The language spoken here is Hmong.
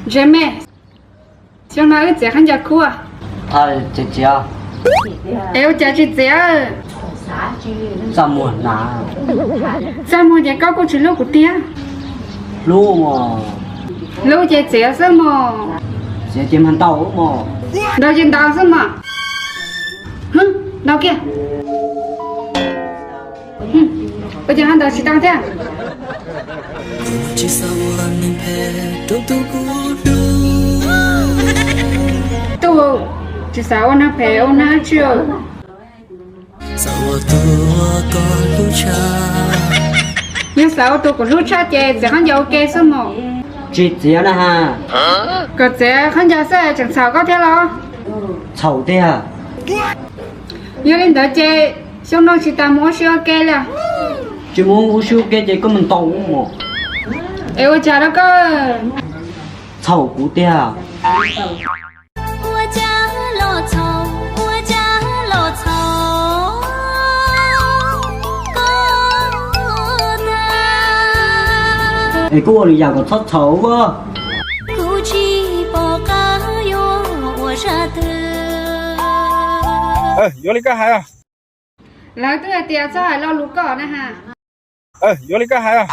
Ntsej me, xyoo no wb txiav khaub ncaws khub. Es ua cas tsis txiav? Txaj muag hnav. Txaj muag ces koj kuj tsis hlub kuv tiag. Hlub mog. Hlub ces txiav xwb mog. Txiav ces mag ntaus mog. Ntaus ces ntaus xwb mog. Ntaus kiag. Ua cas ho ntaus tsis tau thiab? Tub, tsis xav ua neeg phem ua neeg dab tsi. Yog xav ua tus kuv hlub tshaj ces txiav khaub ncaws ua ke xwb mog. Tsis txiav na ha. Kom txiav khaub ncaws xwb tseem txhaum koj thiab los? Txhaum tiag. Yog li ntawd ces xyoo no tsis tas mus ua si ua ke li. Tsis mus ua si ua ke ces koj mus ntaus mog. Es ua cas rau koj? Txhaum kuv tiag. Es koj ua lwm yam kom txhob txhaum. Yuav li koj hais. Lawv twb hais tias txhob hais lo lus koj na ha. Yuav li koj hais.